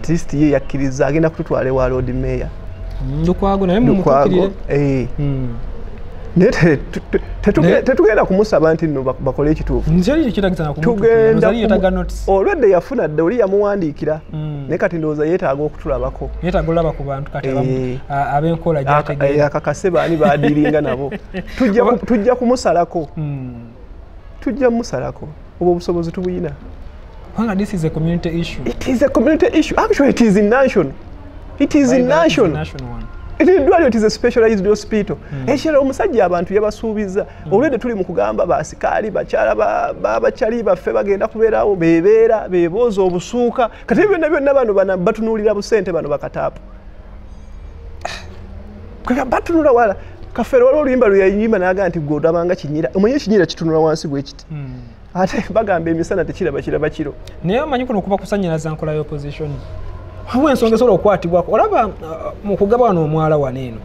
At least ye yakkiriza agenda kututwala ewa Lord Mayor Lukwago, naye mumutuukirire. Naye tetugenda kumusaba nti nno bakole ekituufu. Olwedde yafuna dda, oli yamuwandiikira, naye kati ndowooza yeetaaga okutulabako. Yeetaaga olaba ku bantu kati ab'enkola gy'ategeera. Akakase baani baadiringa nabo. Tujja kumusalako. Tujja musalako. Obwo obusobozi tubuyina. Kubanga this is a community issue. It is a community issue. Actually, it is national. It is national. Eddwaliro, it is a specialized hospital. Ekirala, omusajja abantu yabasuubiza. Olwedde tuli mu kugamba basikaali, bakyala babakyali baffe bagenda kubeerawo, bebeera bebooza obusuuka. Kati byonna byonna bano batunuulira busente, bano bakataapu batunula wala. Kafeero waliwo oluyimba lwe yayimba n'agamba nti gwe odabanga kinyira, omanyi ekinyira kitunula wansi bwe kiti, ate bagamba emisana tekiraba, kiraba kiro. Naye omanyi kuno kuba kusanyalaza nkola y'opposition. Waliwo ensonga esobola okukwatibwako. Olaba mu kugaba wano omwala wano eno,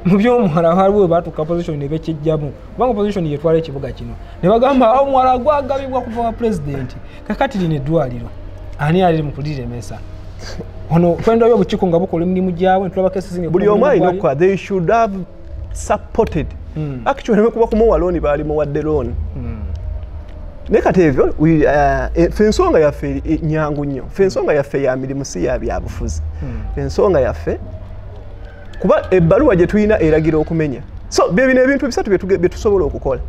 mu by'omwala waliwo batuuka opposition ne bekijjamu, kubanga opposition yetwala ekibuga kino, ne bagamba omwala gwagabibwa kuva wa pulezidenti. Kakati lino eddwaliro ani ali mu kuliremesa? Ono kwenda obukiiko nga bukola emirimu gyabwe, ntulaba cases nga buli omu alina okukola. They should have supported. Actually, ne kuba kumuwa looni, baali muwadde looni. Naye kati ebyo ffe ensonga yaffe nyangu nnyo. Ffe ensonga yaffe ya mirimu, si ya byabufuzi. Ensonga yaffe, kuba ebbaluwa gye tulina eragira okumenya. So bye bino ebintu bisatu bye tusobola okukola.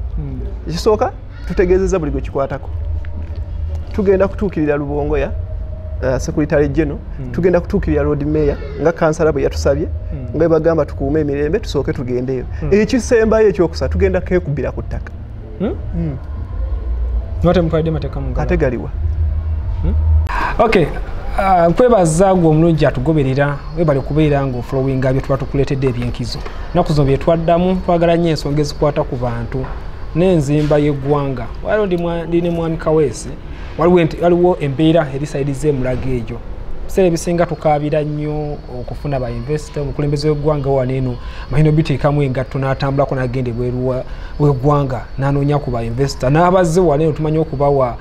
Ekisooka, tutegeezezza buli gwe kikwatako. Tugenda kutuukirira Lubongoya, Secretary General. Tugenda kutuukirira Lord Mayor nga kansala bwe yatusabye, nga bagamba tukuume emirembe, tusooke tugendeyo. Ekisembayo ekyokusatu, tugenda keekubira ku ttaka. Ngate mutwalidde mateeka mu ngalo. Ate galiwa? Okay, nkwebaza gwe omulungi atugoberera, webale kubeera nga ofollowinga bye tuba tukuleetedde ebyenkizo. Ennaku zino bye twaddamu, twagala nnyo ensonga ezikwata ku bantu n'enzimba y'eggwanga. Waliwo ndi ne Mwami Kaweesi, waliwo embeera eri side z'emulago egyo. Ebiseera ebisinga tukaabira nnyo okufuna ba investor. Omukulembeze w'eggwanga wano eno amanyino biteekamu engatto n'atambulako n'agenda ebweru w'eggwanga n'anoonya ku ba investor, n'abazze wano eno tumanyi okubawa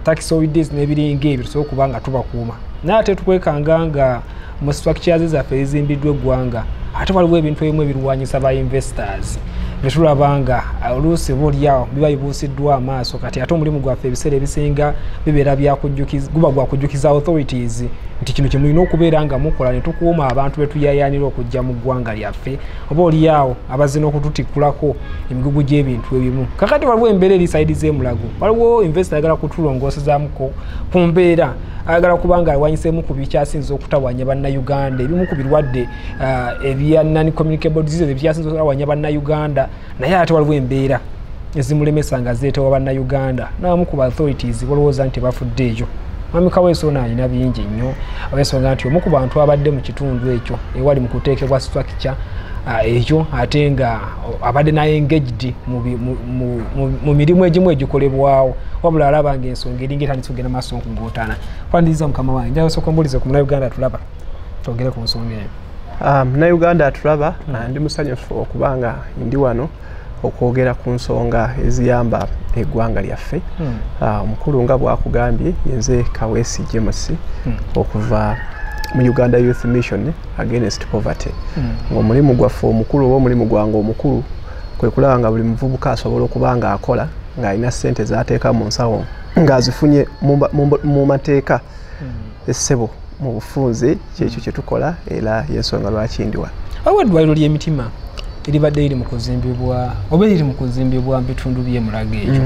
tax holidays n'ebiringa ebyo tusobola okuba nga tubakuuma. Naye ate tukwekanga nga mu structures zaffe ezizimbiddwa eggwanga ate waliwo ebintu ebimu ebirwanyisa ba investors netulaba nga oluusi oba oliawo biba bibuusiddwa amaaso. Kati ate omulimu gwaffe ebiseera ebisinga bibeera guba gwakujjukiza authorities nti kino kyemulina okubeera nga mukola ne tukuuma abantu betuyayaanira okujja mu ggwanga lyaffe, oba oliawo abazze n'okututikkulako emigugu gy'ebintu ebimu. Kakati waliwo embeera eri side z'emulago, waliwo investor ayagala kutulongoosezaamuko ku mbeera, ayagala kuba nga alwanyiseemu ku bikyasinze okutawanya bannayuganda, ebimu ku birwadde ebya non communicable diseases ebikyasinze okutawanya bannayuganda. Naye ate waliwo embeera ezimulemesa nga zeetewa bannayuganda n'abamu ku ba authorities balowooza nti bafudde eyo. Mwami Kaweesi ono alina bingi nnyo olw'ensonga nti omu ku bantu abadde mu kitundu ekyo ewali mu kuteekebwa structure ekyo, ate nga abadde naye engaged mu mirimu egimu egikolebwawo, wabula alaba nga ensonga eringa etandise okugenda maaso okugootaana. Kwaniriza mukama wange, njagala osooka ombuulize ku munnayuganda atulaba, twogere ku nsonga eyo. Munnayuganda atulaba, ndi musanyufu okuba nga ndi wano okwogera ku nsonga eziyamba eggwanga lyaffe. Omukulu nga bw'akugambye, yenze Kaweesi James okuva mu Uganda Youth Mission Against Poverty. Ng'omulimu gwaffe omukulu oba omulimu gwange omukulu kwe kulaba nga buli muvubuka asobola okuba nga akola ng'alina ssente z'ateeka mu nsawo ng'azifunye mu mateeka. Essebo mu bufunze kyekyo kye tukola, era y'ensonga lwaki ndi wano. Waliwo eddwaliro ly'emitima eribadde liri mu kuzimbibwa oba eriri mu kuzimbibwa mu bitundu by'emulago ekyo,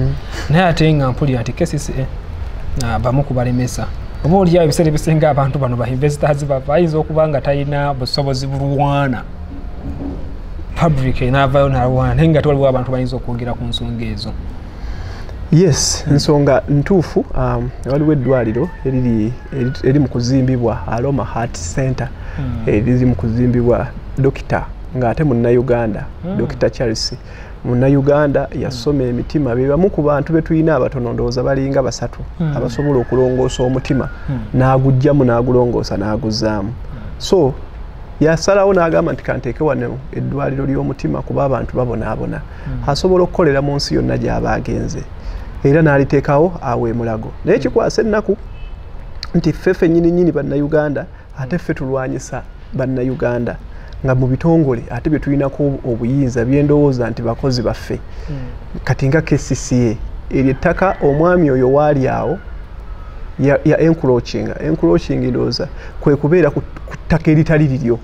naye ate nga mpulira nti KCCA bamu kubalemesa, oba oliawo ebiseera ebisinga abantu bano ba investors bava ayinza okuba nga talina busobozi bulwana public n'avaayo n'alwana, naye nga tewaliwo abantu bayinza okwogera ku nsonga ezo. Yes, nsonga ntuufu. Waliwo eddwaliro eri mu kuzimbibwa, Aloma Heart Center, eriri mu kuzimbibwa dokita ng'ate munnayuganda, Dr Charles munnayuganda yasoma emitima. Be bamu ku bantu be tulina abatono, ndowooza balinga basatu, abasobola okulongoosa omutima n'aguggyamu n'agulongoosa n'aguzzaamu. So yasalawo n'agamba nti kanteeke wano eddwaliro ly'omutima kuba abantu babonaabona. Asobola okukolera mu nsi yonna gy'aba agenze, era n'aliteekawo awo emulago. Naye kikwasa ennaku Nti ffe ffennyini nnyini Bannayuganda, ate ffe tulwanyisa Bannayuganda nga mu bitongole ate bye tulinako obuyinza byendowooza nti bakozi baffe. Kati nga KCCA eryo ettaka omwami oyo waali awo ya encroaching ndowooza kwe kubeera ku ttaka eritali liryo,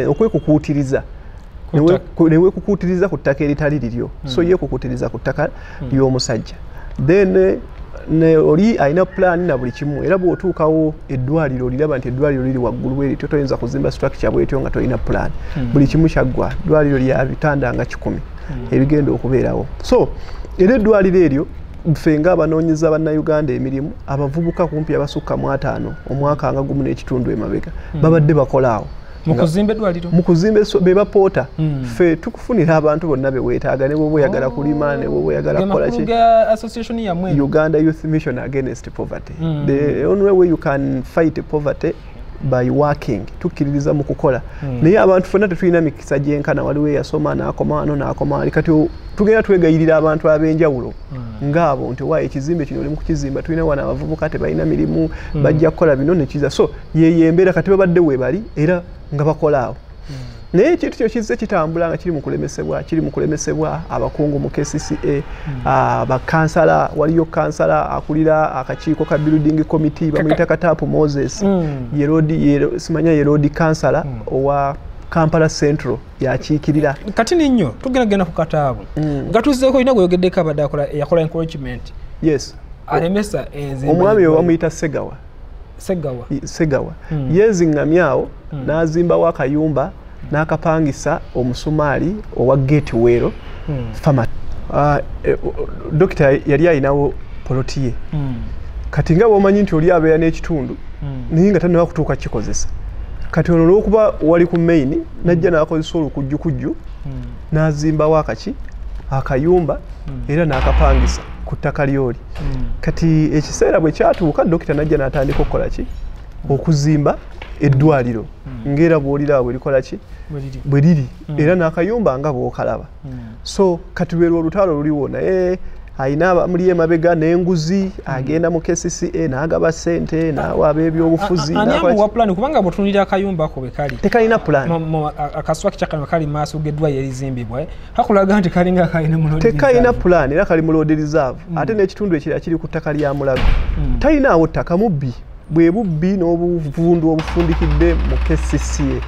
okwekukuutiriza newekukuutiriza ku ttaka eritali liryo. So yekukuutiriza ku ttaka ly'omusajja, then ne oli alina plan na buli kimu. Era bw'otuukawo eddwaliro oliraba nti eddwaliro liri waggulu bwerityo, toyinza kuzimba structure bwetyo nga tolina plan. Buli kimu kyaggwa, ddwaliro lya bitanda nga 100 ebigenda okubeerawo. So era eddwaliro eryo ffe ng'abanoonyeza Bannayuganda emirimu, abavubuka kumpi abasukka mu 50 omwaka nga 1.5 emabega babadde bakola awo mu kuzimba eddwaliro, mu kuzimba be bapoota. Ffe tukufunira abantu bonna be weetaaga, ne bw'oba oyagala kulima, ne bw'oba oyagala kukola ki. Association yammwe? Uganda Youth Mission Against Poverty. The only way you can fight poverty by working. Tukkiririza mu kukola, naye abantu ffenna tetulina mikisa gyenkana. Waliwo eyasoma n'akoma wano n'akoma wali. Kati tugenda twegayirira abantu ab'enjawulo ngaabo nti wa ekizimbe kino oli mu kukizimba, tulina wano abavubuka tebalina mirimu, bajja kukola bino nekiza. So yeyo embeera kati babadde weebali era nga bakola awo. Naye ekintu kyo kizze kitambula nga kiri mu kulemesebwa, kiri mu kulemesebwa abakungu mu KCCA, bakansala. Waliyo kansala akulira akakiiko ka building committee, bamuyita Katapu Moses. Ye simanya ye ward kansala owa Kampala Central yakiikirira. Kati nnyo tugenda genda ku Kataabu nga tuzzeeko olina gweyogeddeko abadde akola yakola encroachment. Yes. Alemesa enzimba. Omwami we bamuyita Segawa. Segawa. Segawa yeeziŋŋamyawo n'azimbawo akayumba n'akapangisa omusumaali owa Gatewell Pharmacy. Dokita yali ayinawo poloti ye. Kati nga bw'omanyi nti oli abeera n'ekitundu naye nga tannaba kutuuka kikozesa, kati ono olw'okuba wali ku main najja n'akozesa olukujjukujju n'azimbawo akaki akayumba era n'akapangisa ku ttaka lyoli. Kati ekiseera bwe kyatuuka, dokita najja n'atandika okukola ki, okuzimba eddwaliro ng'era bw'oliraba bwe likola ki, bwe liri, era n'akayumba nga bw'okalaba. So kati lwe olutalo luliwo, naye ayina abamuli emabega n'enguzi, agenda mu KCCA n'agaba ssente n'awa ab'ebyobufuzi. Ani amuwa plan? Kubanga bw'otunuulira akayumba ako bwe kali, tekalina plan. Akaswaki kano kali maaso g'eddwaliro erizimbibwa kakulaga nti kalinga akalina mu tekalina plan era kali mu road reserve. Ate n'ekitundu ekirala kiri ku ttaka lya Mulago, talinaawo ttaka. Mubbi, bwe bubbi n'obuvundu obufundikidde mu KCCA.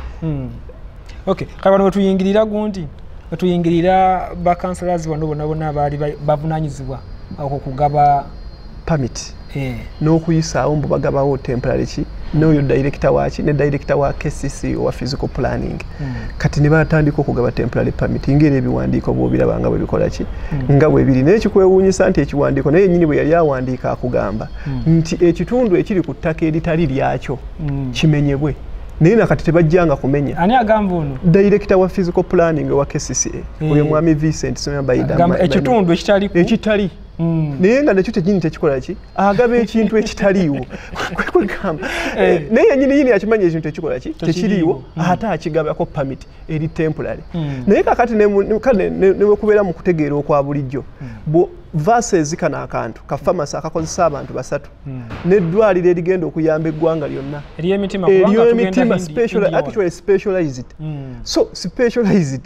Okay, kale wano wetuyingirira gundi, wetuyingirira bakansalazi bano bonna bonna abaali bavunaanyizibwa okwo kugaba permit n'okuyisaawo mbu bagabawo temporary ki, n'oyo director waki ne director wa KCC owa physical planning. Kati ne batandika okugaba temporary permit ng'era ebiwandiiko bw'obiraba nga bwe bikola ki, nga bwe biri. Naye kikwewuunyisa nti ekiwandiiko naye yennyini bwe yali awandiika akugamba nti ekitundu ekiri ku ttaka eritali lyakyo kimenyebwe, naye nakati tebajjanga kumenya. Ani agamba ono? Director wa physical planning owa KCCA, oyo mwami Vincent Somya Baida. Ekitundu ekitali ekitali, naye nga nakyo tenyini tekikola ki, agaba ekintu ekitaliiwo. Kwegamba naye yenyini yini akimanyi ekintu tekikola ki, tekiriiwo, ate akigabako permit eri temporary. Naye kakati newekubeera mu kutegeera okwa bulijjo versus kano akantu ka pharmacy akakozesa abantu 3 n'eddwaliro erigenda okuyamba eggwanga lyonna ery'emitima, actually specialized. So specialized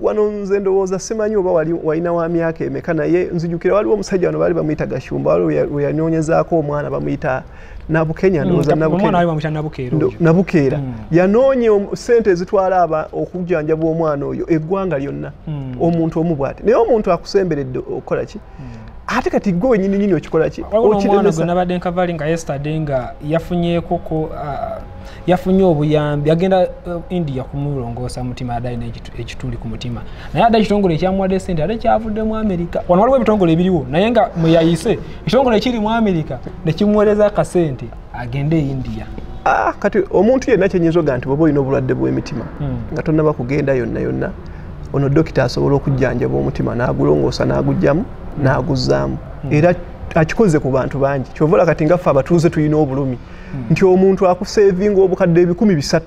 wano nze ndowooza simanyi oba walina wa myaka emeka, naye nzijukira waliwo omusajja wano baali bamuyita Gashumba, waliwo we yanoonyezaako omwana bamuyita Nabukenya, ndowooza Nabukeera. Yanoonya ssente ezitwala okujjanjaba omwana oyo eggwanga lyonna, omuntu omu bw'ati. Naye omuntu akusemberedde okukola ki? Ate kati gwe wennyini nnyini okikola ki? Omwana gwe nabadde nkavali nga yesterday nga yafunyeekoko, yafunye obuyambi, agenda India kumulongoosa mutima, adde alina ekituli ku mutima, naye adde ekitongole ekyamuwadde ssente ate kyavudde mu Amerika. Wano waliwo ebitongole ebiriwo naye nga mwe yayise ekitongole ekiri mu Amerika ne kimuweereza akasente agende e India. Kati omuntu yenna kyenyinza ogamba nti bw'oba olina obulwadde bw'emitima nga tonnaba kugenda yonna yonna, ono dokita asobola okujjanjaba omutima n'agulongoosa n'aguggyamu n'aguzzaamu, era akikoze ku bantu bangi. Kyova olaba kati nga ffe abatuuze tulina obulumi nti omuntu akusevinga obukadde 300,000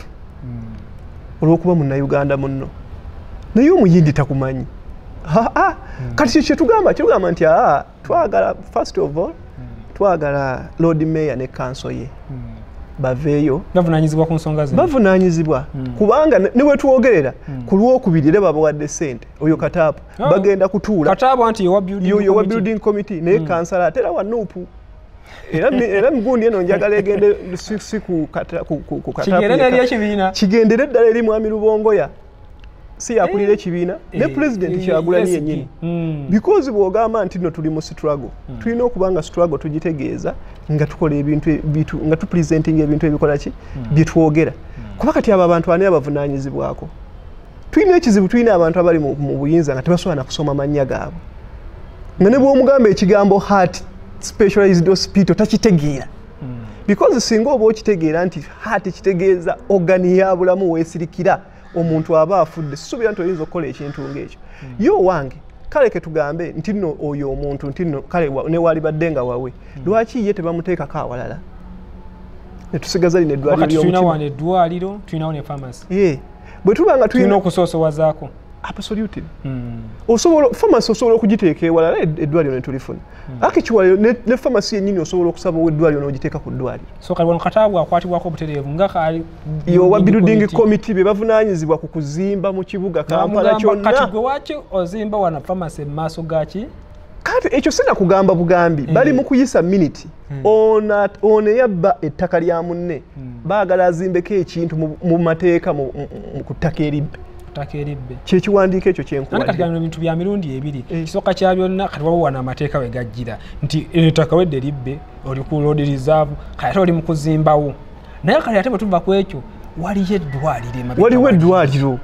olw'okuba munnayuganda munno, naye omuyindi takumanyi. Kati kyetugamba, kyetugamba nti twagala first of all Twagala Lord Mayor ne council ye baveeyo. Bavunaanyizibwa ku nsonga zino. Bavunaanyizibwa kubanga ne we tuwogerera ku lwokubiri era babawadde ssente oyo Kataabu bagenda kutuula. Kataabu anti yowa building committee. Yowa building committee naye kansala ate era wa NUP. Era mgundi eno njagala egende si ku Kataabu. Kigendere eri ekibiina. Kigendere ddala eri Mwami Lubongoya. Si yakulira ekibiina ne President Kyagulanyi yennyini. Because bw'ogamba nti nno tuli mu struggle, tulina okuba nga struggle tugitegeeza nga tukola ebintu nga tupresenting ebintu ebikola ki bye twogera. Kuba kati abo abantu ani abavunaanyizibwako? Tulina ekizibu, tulina abantu abali mu buyinza nga tebasobola na kusoma mannya gaabwe. Nga ne bw'omugamba ekigambo heart specialized hospital takitegeera. Because singa oba okitegeera nti heart kitegeeza organi ya bulamu weesirikira omuntu aba afudde, sisuubira nti oyinza okukola ekintu ng'ekyo. Yo wange kale ke tugambe nti nno oyo omuntu nti nno kale ne walibadde nga wawe, lwaki ye tebamuteekako awalala ne tusigaza lino eddwaliro ly'omutima? Tulina wano eddwaliro, tulinawo ne pharmacy. Bwe tuba nga tulina okusoosowazaako. Absolutely. Osobola pharmacy osobola okugiteeka ewalala eddwaliro ne tulifuna. Actually ne pharmacy yennyini osobola okusaba ow'eddwaliro n'ogiteeka ku ddwaliro. So kali wano Kataabu akwatibwako obutereevu nga kali yowa building committee be bavunaanyizibwa ku kuzimba mu kibuga Kampala kyonna. Kati gwe waki ozimba wano pharmacy mu maaso gaki? Kati ekyo sina kugamba bugambi, bali mu kuyisa minute. Ono eyabba ettaka lya munne baagala azimbeko ekintu mu mateeka ku ttaka eribbe. Kyekiwandiiko ekyo kyenkuwadde. Kati gano ebintu bya mirundi ebiri. Ekisooka kya byonna kati waliwo wano amateeka we gajjira nti ettaka wedde libbe, oli ku road reserve, kati ate oli mu kuzimbawo. Naye kati ate bwe tuva ku ekyo waliyo eddwaliro emabega. Waliwo eddwaliro.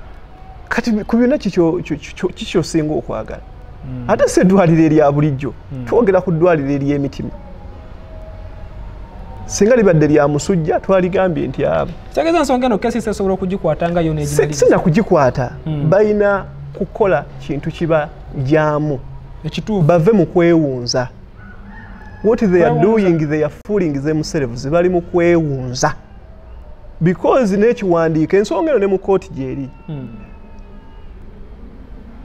Kati ku byonna kikyosinga okwagala. Ate si eddwaliro erya bulijjo. Twogera ku ddwaliro ery'emitima. Singa libadde lya musujja twaligambye nti abo. Kitegeeza ensonga eno KCC esobola okugikwata nga yo n'egimaliriza. Sina kugikwata. Balina kukola kintu kiba jaamu. Ekituufu. Bave mu kwewunza. What they are doing, they are fooling themselves. Bali mu kwewunza. Because n'ekiwandiiko ensonga eno ne mu kooti gy'eri.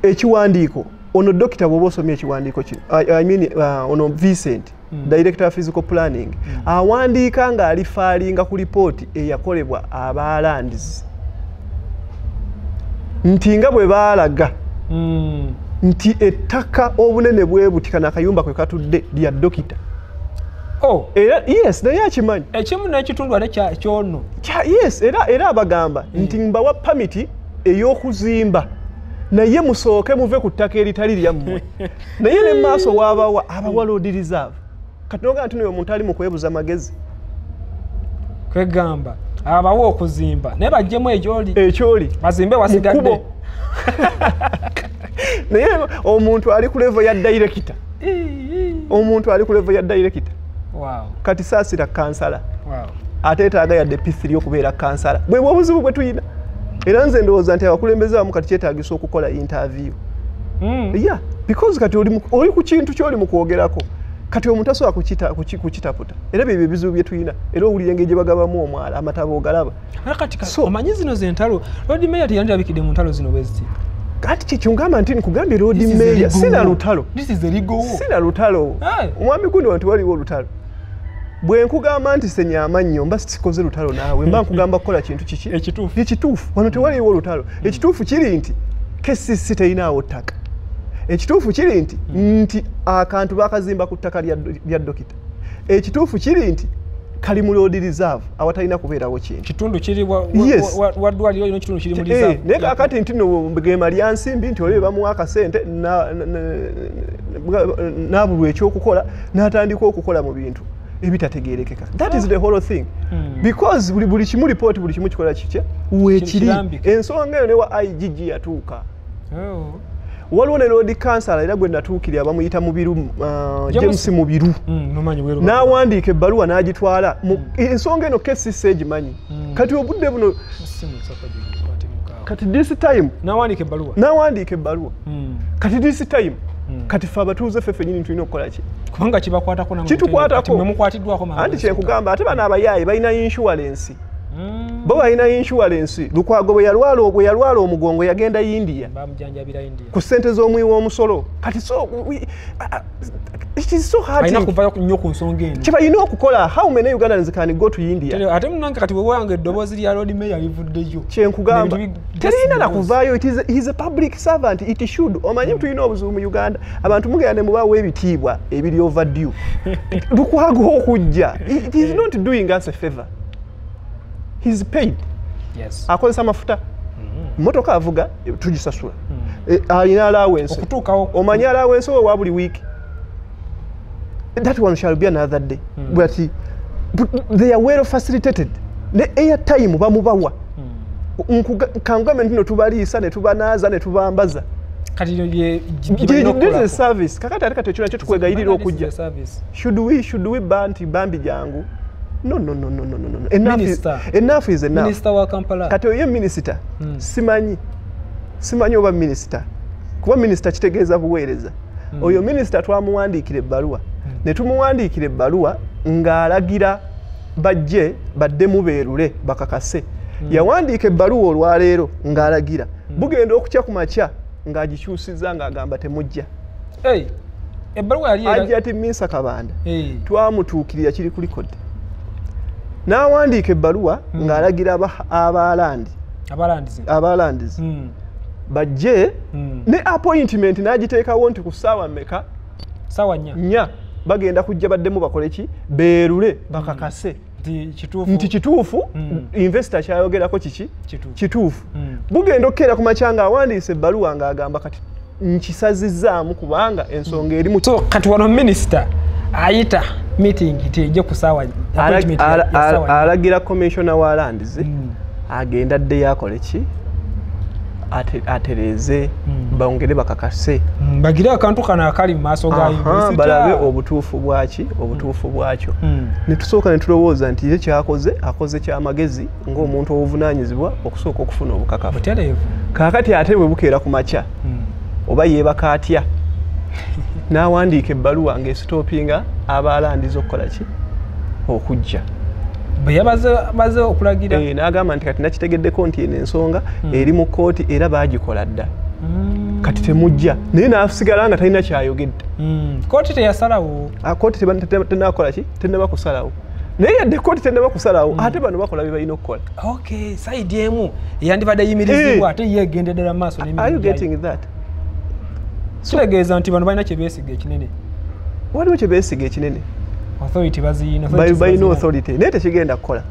Ekiwandiiko ono dokita bw'oba osomye ekiwandiiko kino, I mean ono Vincent, Director of Physical Planning, awandiika nga alifaalinga ku lipooti eyakolebwa abalandizi nti nga bwe baalaga nti ettaka obunene bwe buti kano akayumba kwe katudde lya dokita. Era yes, naye akimanyi ekimu n'ekitundu ate kyono. Yes, era abagamba nti mbawa pamiti ey'okuzimba naye musooke muve ku ttaka eritali lyammwe. Naye ne maaso waabawa abawa road reserve. Kati noga nti oyo omuntu ali mu kwebuza magezi. Kwegamba abawa okuzimba naye baggyemu ekyoli. Ekyoli. Bazimbe wasigadde. Naye omuntu ali ku level ya director. Omuntu ali ku level ya director. Wow. Kati saasira kansala. Wow. Ateetaaga yadde P3 okubeera kansala. Bwe obuzibu bwe tuyina. Era nze ndowooza nti abakulembeze abamu kati kyetaagisa okukola interview. Yeah, because kati oli ku kintu ky'oli mu kwogerako. Kati omuntu asobola kukitaputa. Era byebyo ebizibu bye tulina. Era owulira engeri gye bagabamu omwala, amataba ogalaba. Kati omanyi zino z'entalo, Lord Mayor teyandirabikidde mu ntalo zino bwe ziti. Kati kye ngamba nti nkugambye Lord Mayor, sina lutalo. This is a legal war. Sina lutalo. Omwami gundi wantu waliwo olutalo. Bwe nkugamba nti senya amannyo mba sikoze lutalo naawe, mba nkugamba kukola kintu kiki? Ekituufu. Ekituufu. Wano tewaliwo olutalo. Ekituufu kiri nti KCC teyinaawo ttaka. Ekituufu kiri nti nti akantu bakazimba ku ttaka lya dokita. Ekituufu kiri nti kali mu road reserve awatalina kubeerawo kintu. Kitundu kiri wa ddwaliro lino, kitundu kiri mu reserve. Naye kaakati nti nno gema lya nsimbi nti oli bamuwa akasente n'abulwa ekyokukola n'atandika okukola mu bintu ebitategeerekeka. That is the whole thing. Because buli kimu report, buli kimu kikola kiki weekiri. Ensonga eyo ne wa IGG yatuuka. Waliwo ne Lord Councillor era gwe natuukirira bamuyita Mubiru, James Mubiru. N'awandiika ebbaluwa n'agitwala. Ensonga eno KCC egimanyi. Kati obudde buno kati this time n'awandiika ebbaluwa. N'awandiika ebbaluwa. Kati this time kati ffe abatuuze ffe ffennyini tulina okukola ki? Kubanga kibakwatako namwe. Kitukwatako. Mwe mukwatiddwako mangu. Anti kye nkugamba ate bano abayaaye balina insurance. Bo balina insurance. Lukwago bwe yalwala omugongo yagenda India, bamujanjabira India ku ssente z'omuwi w'omusolo. Kati so it is so hard. Alina kuvayo nnyo ku nsonga eno. Kye balina okukola, how many Ugandans can go to India? Ate munange kati wewange eddoboozi lya Lord Mayor livuddeyo. Kyenkugamba terina na kuvaayo. He is a public servant, it should. Omanyi tulina obuzibu mu Uganda, abantu mugenda ne mubaawo ebitiibwa ebiri overdue. Lukwago okujja, it is not doing us a favor. He's paid. Yes. Akozesa amafuta, motoka avuga tugisasula, alina allowance. Okutuukawo. Omanyi allowance owa buli week. That one shall be another day. But they are well facilitated. Ne airtime bamubawa. Kangambe ntino tubaliisa ne tubanaaza ne tubambaza. Kati ye this is service. Kakati ate kati ekyo nakyo tukwegayirira okujja. Should we ban bambi jangu? No. Enough is enough. Minister wa Kampala. Kati oyo minister. Simanyi oba minister. Kuba minister kitegeeza buweereza. Oyo minister twamuwandiikira ebbaluwa. Ne tumuwandiikira ebbaluwa ng'alagira bajje baddemu beerule bakakase. Yawandiika ebbaluwa olwaleero ng'alagira. Bugenda okukya ku makya ng'agikyusizza ng'agamba temujja. Hey, ebbaluwa yali ajja ati Minsa Kabanda. Twamutuukirira kiri ku record. N'awandiika ebbaluwa ng'alagira abalandizi bajje ne appointment n'agiteekawo nti ku ssaawa mmeka? Ssaawa nnya. Nnya bagenda kujja baddemu bakole ki? Beerule bakakase nti kituufu investor kyayogerako kiki? Kituufu. Bugenda okukeera ku makya ng'awandiise ebbaluwa ng'agamba kati nkisazizzaamu kubanga ensonga eri mu. So kati wano minisita ayita meeting tejje ku ssaawa alagira commissioner wa lands agenda addeyo akole ki? Atereeze bongere bakakase bagire akantu kano akali mu maaso ga university balabe obutuufu bwaki, obutuufu bwakyo. Ne tusooka ne tulowooza nti ye kyakoze akoze kyamagezi ng'omuntu obuvunaanyizibwa okusooka okufuna obukakafu. Kaakati ate bwe bukeera ku makya oba yeebaka atya n'awandiika ebbaluwa ng'esitopinga abalandiza okukola ki? Okujja. Bwe yabaze okulagira n'agamba nti kati nakitegeddeko nti eno ensonga eri mu kkooti era baagikola dda. Kati temujja, naye n'asigala nga talina kyayogedde. Kkooti teyasalawo. Kkooti tennakola ki? Tennaba kusalawo. Naye yadde kkooti tennaba kusalawo, ate bano bakola bye balina okukola. Okay, sayidi emu eyandibadde yimirizibwa ate ye egenda ddala mu maaso n'emirimu. Are you getting that? Kitegeeza nti bano balina kye beesiga ekinene. Waliwo kye beesiga ekinene. Authority baziyina. Balina authority naye tekigenda kukola.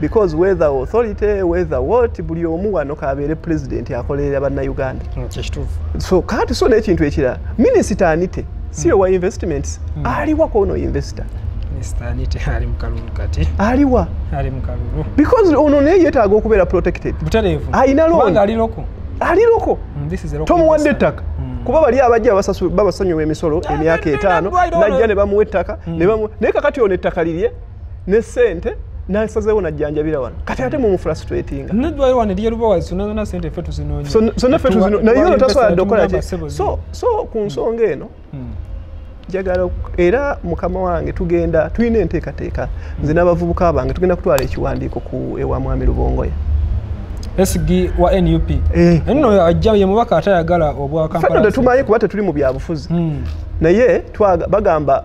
Because whether authority, whether what, buli omu wano kabeere president akolerera bannayuganda. Kituufu. So kati so n'ekintu ekirala, minisita Anite si owa investments, aliwa kono investor. Minisita Anite ali mu kalulu kati. Aliwa. Ali mu kalulu. Because ono naye yeetaaga okubeera protected. Butereevu. Alina loan. Kubanga ali loko. Ali loko. This is a local. Tomuwadde ettaka. Kuba bali abajja babasonyiwa emisolo emyaka etaano najja ne bamuwa ettaka naye kakati ono ettaka lirye ne ssente n'asazeewo najjanjabira wano. Kati ate mumufrustratinga. Neddwayo wano eryerubawa zonna ssente ffe tuzinoonya. Zonna ffe tuzinoonya naye ono tasobola dde okukola ki? So ku nsonga eno njagala era mukama wange tugenda tulina enteekateeka nze n'abavubuka bange tugenda kutwala ekiwandiiko ku ewa Mwami Lubongoya. SG wa NUP. Nno ajja ye mubaka atayagala obwa Kampala. Ffe tetumanyi kuba tetuli mu byabufuzi. Naye bagamba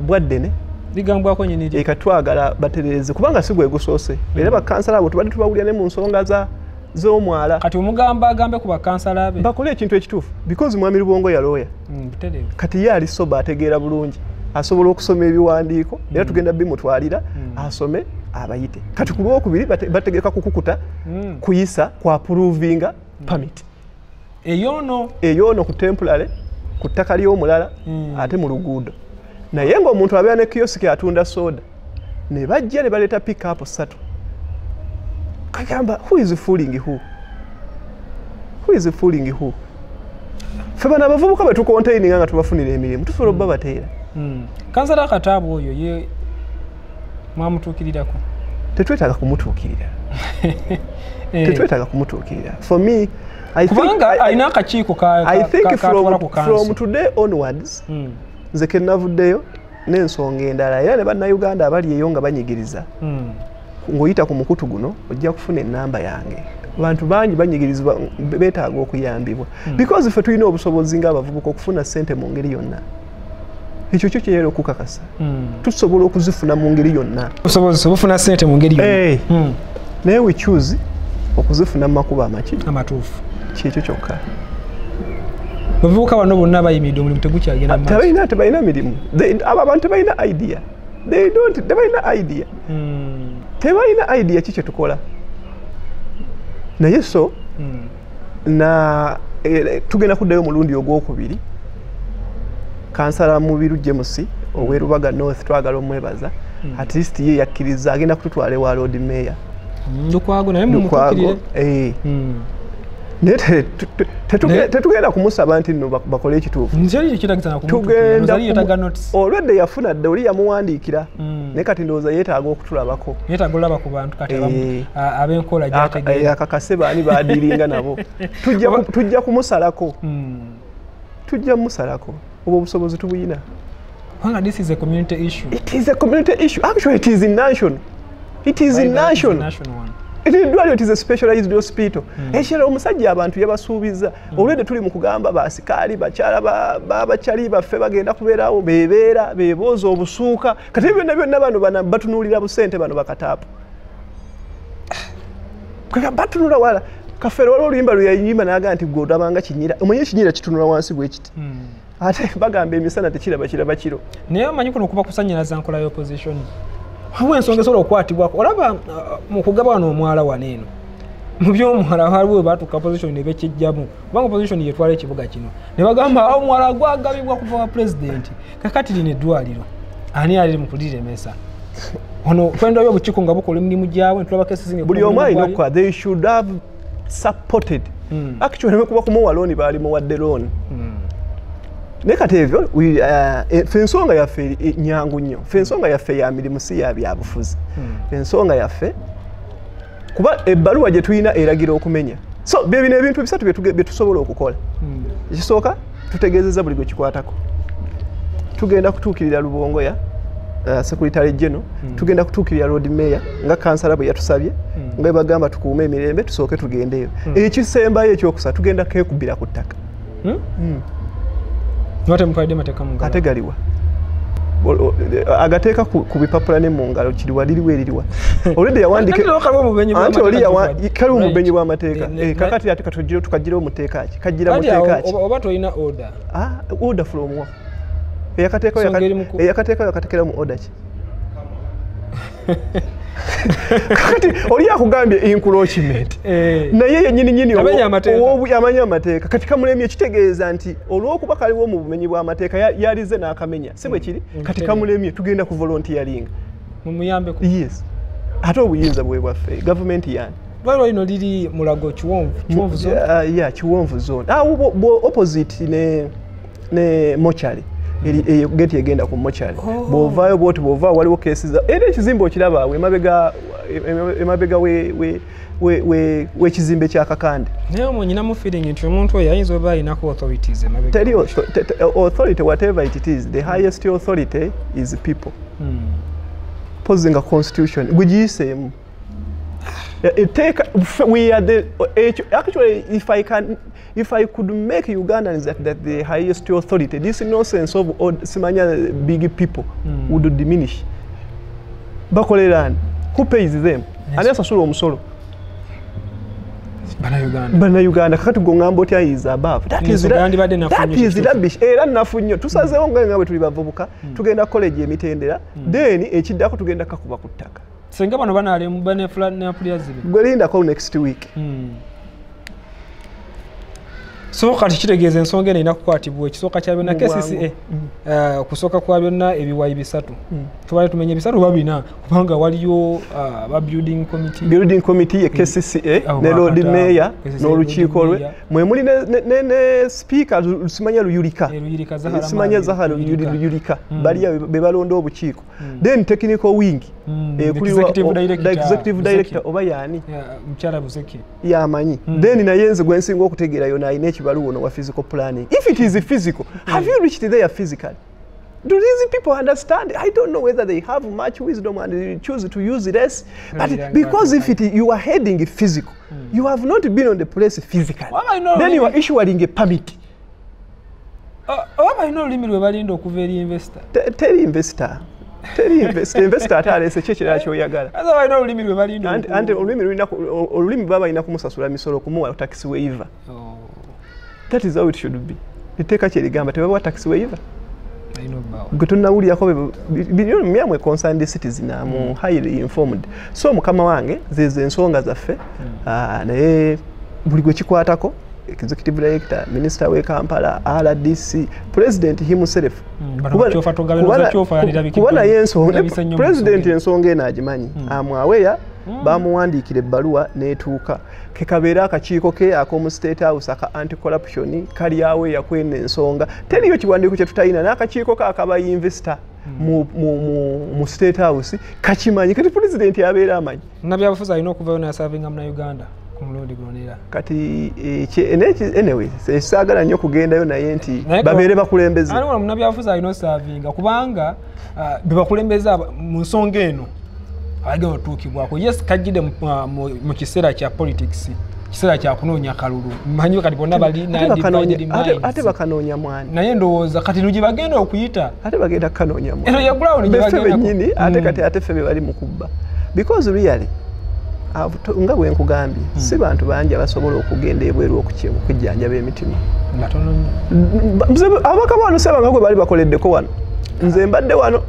bwaddene ligambwako nnyini lye. Eka twagala batereeze kubanga si gwe gusoose. Era bakansala abo tubadde tubawulira ne mu nsonga z'omwala. Kati omugamba agambe ku bakansala be. Bakole ekintu ekituufu because Mwami Lubongoya lawyer. Butereevu. Kati ye ali sober ategeera bulungi. Asobola okusoma ebiwandiiko era tugenda bimutwalira asome abayite. Kati ku lwokubiri bategeka kukukuta kuyisa kwa approvinga permit. Eyono ku temporary ku ttaka ly'omulala ate mu luguudo. Naye ng'omuntu abeera ne kiosk atunda soda ne bajja ne baleeta pick up 3. Kagamba who is fooling who? Who is fooling who? Ffe bano abavubuka bwe tukontaininga nga tubafunira emirimu tusobola obbabateera. Kansala Kataabu oyo ye mwamutuukirirako? Tetwetaaga kumutuukirira. Tetwetaaga kumutuukirira. For me, I think kubanga alina akakiiko I think from today onwards nze ke navuddeyo n'ensonga endala era ne bannayuganda abali eyo nga banyigiriza. Ng'oyita ku mukutu guno ojja kufuna ennamba yange. Abantu bangi banyigirizibwa, beetaaga okuyambibwa, because ffe tulina obusobozi ng'abavubuka okufuna ssente mu ngeri yonna. Ekyo kyo kyeyera okukakasa, tusobola okuzifuna mu ngeri yonna. Obusobozi obufuna ssente mu ngeri yonna. Naye we choose okuzifuna mu makubo amaki? Amatuufu. Kyekyo kyokka. Bavubuka bano bonna bayimiridde, omulimu tegukyagenda mu maaso. Tebalina mirimu. Abo abantu tebalina idea. They don't, tebalina idea. Tebalina idea ki kyetukola. Naye so na tugenda kuddayo omulundi ogwokubiri. Kansala Mubiru James ow'e Rubaga North twagala omwebaza, at least ye yakkiriza agenda kututwala ewa Lord Mayor. Lukwago naye mumutuukirire. Naye tetugenda kumusaba nti nno bakole ekituufu. Olwedde yafuna dda, oli yamuwandiikira, naye kati ndowooza yeetaaga okutulabako. Yeetaaga olaba ku bantu kati ab'enkola gy'ategeera. Akakase baani baadiringa nabo. Tujja kumusalako. Tujja mumusalako. Obwo obusobozi tubuyina. Kubanga this is a community issue. It is a community issue. Actually, it is a national. It is a national. Eddwaliro, it is a specialized hospital. Ekirala, omusajja abantu yabasuubiza. Olwedde tuli mu kugamba basikaali, bakyala babakyali baffe bagenda kubeerawo, bebeera bebooza obusuuka. Kati byonna byonna bano batunuulira busente, bano bakataapu batunula wala. Kafeero waliwo oluyimba lwe yayimba n'agamba nti gwe olabanga kinyira, omanyi ekinyira kitunula wansi bwe kiti, ate bagamba emisana tekiraba, kiraba kiro. Naye omanyi kuno kuba kusanyalaza nkola ya opposition. Waliwo ensonga esobola okukwatibwako. Olaba mu kugaba wano omwala wano eno, mu by'omwala waliwo baatuuka opposition ne bekijjamu, kubanga opposition yetwala ekibuga kino, ne bagamba omwala gwagabibwa kuva wa pulezidenti. Kakati lino eddwaliro ani ali mu kuliremesa? Wano twendayo obukiiko nga bukola emirimu gyabwe, ntulaba cases buli omu alina okukola. They should have supported. Actually, kuba kumuwa looni, baali muwadde looni. Naye kati ebyo, ffe ensonga yaffe nyangu nnyo. Ffe ensonga yaffe ya mirimu, si ya byabufuzi. Ensonga yaffe, kuba ebbaluwa gye tulina eragira okumenya. So bye bino ebintu bisatu bye tusobola okukola. Ekisooka, tutegeezezza buli gwe kikwatako. Tugenda kutuukirira Lubongoya, Secretary General, tugenda kutuukirira Lord Mayor nga kansala bwe yatusabye, nga bwe bagamba tukuume emirembe, tusooke tugendeyo. Ekisembayo ekyokusatu, tugenda keekubira ku ttaka. Nga temutwalidde mateeka mu ngalo. Ate galiwa? Agateeka ku bipapula ne mu ngalo kiriwa, liriwa eririwa? Olwedde yawandiika anti oli kaliwo omubenyi bw'amateeka. Kakati ate tukagira omuteeka ki? Kagira muteeka ki? Oba tolina order. Ah, order from what? Eyakateeka yakateekera mu order ki? Kakati oli akugambye encroachment, naye yennyini nyini amanya amateeka. Kati kamulemye, kitegeeza nti olw'okuba kaliwo mu bumenyi bw'amateeka yalize n'akamenya, si bwe kiri? Kati kamulemye, tugenda ku volunteering. Mumuyambeko. Yes, ate obuyinza bwe bwaffe, gavumenti yani. Lwaliro lino liri Mulago Kiwonvu, Kiwonvu zone. Yeah, Kiwonvu zone, awo opposite ne mochari eyo gate egenda ku mochari. Bw'ovaayo bwoti, bw'ovaayo waliwo kesi era ekizimbe okiraba awo emabega w'ekizimbe kya Kakande. Naye omwo nyinamu feeling nti omuntu oyo ayinza oba alinako authorities emabega. Teri authority, whatever it is, the highest authority is people. Posing a constitution gugiyiseemu take, we are the, actually, if I could make Ugandans that the highest authority, this nonsense of simanya big people would diminish. Bakolera, who pays them? Ani asasula omusolo? Bannayuganda. Bannayuganda. Kakati gongamba otya is above? That is, that is rubbish. Era nafu nnyo. Tusazeewo nga bwe tuli bavubuka, tugenda college emitendera, then ekiddako tugenda kakuba ku ttaka. Senga bano banalemu banefula zibe. Gwe lindako next week. So kati kitegeeza ensonga eno erina kukwatibwa. Ekisooka kya byonna, KCCA, okusooka kwa byonna ebiwayi bisatu. Tubale tumenye bisatu oba bina, kubanga waliyo ba building committee. Building committee ye KCCA ne Lord Mayor n'olukiiko lwe, mwe muli ne speaker simanya Luyirika, simanya Zahara Luyirika, baliya be balonda obukiiko. Then technical wing, executive director oba yaani? Mukyala Buseke. Yamanyi. Then naye nze gwe nsinga okutegeera, yona alina ekibaluwa ono wa physical planning. If it is physical, have you reached there physically? Do these people understand? I don't know whether they have much wisdom and they choose to use less. But because if you are heading physical, you have not been on the place physically. Then you are issuing a permit. Oba balina olulimi lwe balinda okuva eri investor? Teri investor. Teri investor. Investor ate aleese ki ekirala ky'oyagala? Ate balina olulimi lwe balinda. Anti olulimi baba balina kumusasula misolo kumuwa tax waiver. That is how it should be. Etteeka kye ligamba tebabawa tax waiver. Gwe tunnawulirako myamwe concerned citizen, am highly informed. So mukama wange zezo ensonga zaffe, naye buli gwe kikwatako, executive director, minister we Kampala, RDC, president himself. Kuba naye ensonga, president ensonga eno agimanyi, amwaweya, bamuwandiikira ebbaluwa n'etuuka. Kekabeera akakiiko ke ak'omu State House aka anti-corruption kali aweya kweno ensonga. Teriyo kiwandiiko kye tutalina, n'akakiiko ke akaba investor mu State House kakimanyi, kati president abeera amanyi. Munnabyabufuzi alina okuvayo n'asavinga Munnayuganda ku mulundi guno neera. Kati anyway, saagala nnyo kugendayo naye nti babeere bakulembeze. Ani wano munnabyabufuzi alina osavinga kubanga be bakulembeze mu nsonga eno abagenda otuukibwako. Yes, kajjidde mu kiseera kya politics, kiseera kya kunoonya kalulu. Mmanyi kati bonna bali divided minds. Ate bakanoonya mwani. Naye ndowooza kati no gye bagenda okuyita. Ate bagenda kukanoonya mwani. Eno ya ground gye bagenda. Beffe bennyini ate kati ate ffe be bali mu kubba. Because really, nga bwe nkugambye, si bantu bangi abasobola okugenda ebweru okujjanjaba emitima. Ababaka bano sebanga gwe bali bakoleddeko wano. Nze mbadde wano.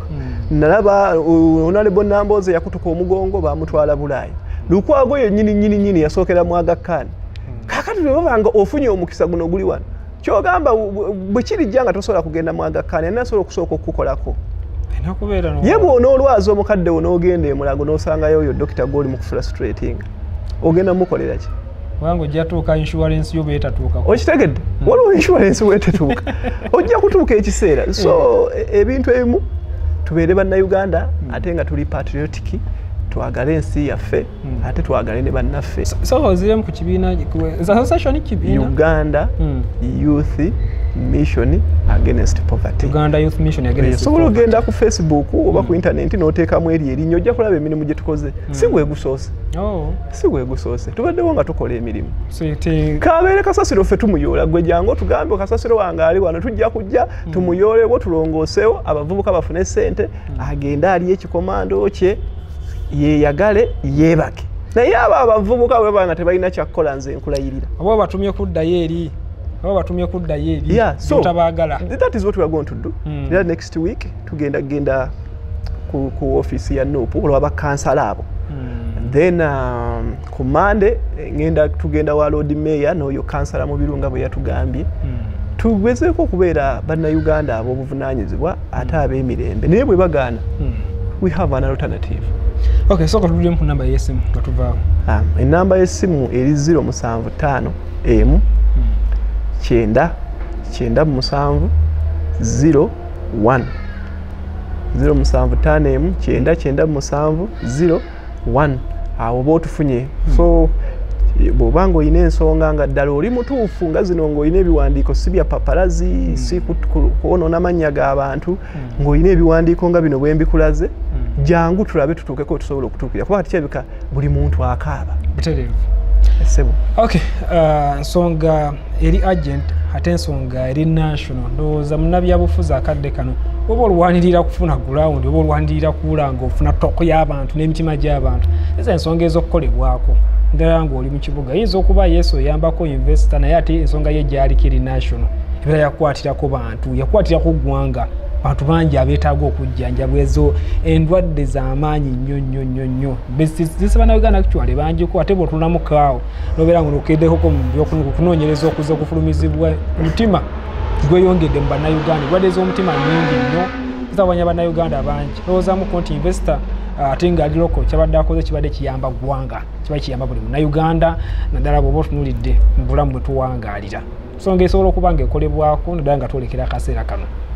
Nalaba Honorable Namboze yakutuka omugongo bamutwala Bulaaya. Lukwago ye nnyini nnyini nnyini yasookera mu Aga Khan. Kaakati bwe babanga ofunye omukisa guno guli wano, ky'ogamba bwe kirijja nga tosobola kugenda mu Aga Khan, ani asobola okusooka okukukolako? Ye bw'onoolwaza omukadde wo n'ogenda e Mulago n'osangayo oyo dokita gw'oli mu kufrustrating, ogenda mukolera ki? Kubanga ojja tuuka insurance yo bw'etatuuka. Okitegedde? Waliwo insurance bw'etetuuka. Ojja kutuuka ekiseera. So ebintu ebimu tubeere bannayuganda ate nga tuli patriotic, twagale ensi yaffe ate twagale ne bannaffe. So oziremu ku kibiina, association kibiina? Uganda Youth Mission Against Poverty. Uganda Youth Mission Against Poverty. Osobola ogenda ku Facebook oba ku internet n'oteekamu eri erinnya, ojja kulaba emirimu gye tukoze. Si gwe gusoose. Si gwe gusoose. Tubaddewo nga tukola emirimu. Kabeere kasasiro ffe tumuyoola, gwe jangu otugambe kasasiro wange ali wano, tujja kujja tumuyoolewo tulongoosewo, abavubuka bafune ssente, agende alye ekikomando kye, yeeyagale, yeebake. Naye abo abavubuka bwe baba nga tebalina kyakukola nze nkulayirira. Oba batumye kuddayo eri. Yeah, so that is what we are going to do. Next week tugenda genda ku office ya NUP olwa kansala abo. Then ku Monday ngenda tugenda wa Lord Mayor n'oyo kansala mu Birunga bwe yatugambye. Tugezeeko okubeera bannayuganda ab'obuvunaanyizibwa ate ab'emirembe. Naye bwe bagaana, we have an alternative. Okay, so katulire ku namba y'essimu nga tuvaawo. Enamba y'essimu eri 075 M 9 97 01 075 M 9 97 01. Awo oba otufunye. So bw'oba ng'olina ensonga nga ddala oli mutuufu nga zino ng'olina ebiwandiiko si bya paparazi, si kwonoona mannya g'abantu, ng'olina ebiwandiiko nga bino bwe mbikulaze, jangu tulabe tutuukeko tusobola okutuukirira kuba kati kirabika buli muntu akaaba. Butereevu. Ssebo. Okay, nsonga eri agent ate ensonga eri national. Ndowooza munnabyabufuzi akadde kano oba olwanirira kufuna ground oba olwanirira kuwula ng'ofuna ttoko y'abantu n'emitima gy'abantu, ezo ensonga ez'okukolebwako ddala ng'oli mu kibuga. Eyinza okuba yesu oyambako investor, naye ate ensonga ye gyaliko eri national ebeera yakwatirako bantu, yakwatirako ggwanga. Bantu bangi abeetaaga okujjanjabwa, ezo endwadde z'amaanyi nnyo nnyo nnyo nnyo zisa bannayuganda actually bangiko. Ate bw'otunuulamu kaawo n'obeera nga okeddekoko mu by'okunoonyereza okuzza okufulumizibwa omutima gweyongedde mu bannayuganda. Endwadde z'omutima nnyingi nnyo zitawanya bannayuganda bangi. Lowoozaamuko nti investor ate ng'ali loko kyabadde akoze kibadde kiyamba ggwanga, kiba kiyamba buli munnayuganda, naddala bw'oba otunuulidde mu bulamu bwe tuwangaalira. Nsonga esobola okuba ng'ekolebwako naddala nga twolekera akaseera kano.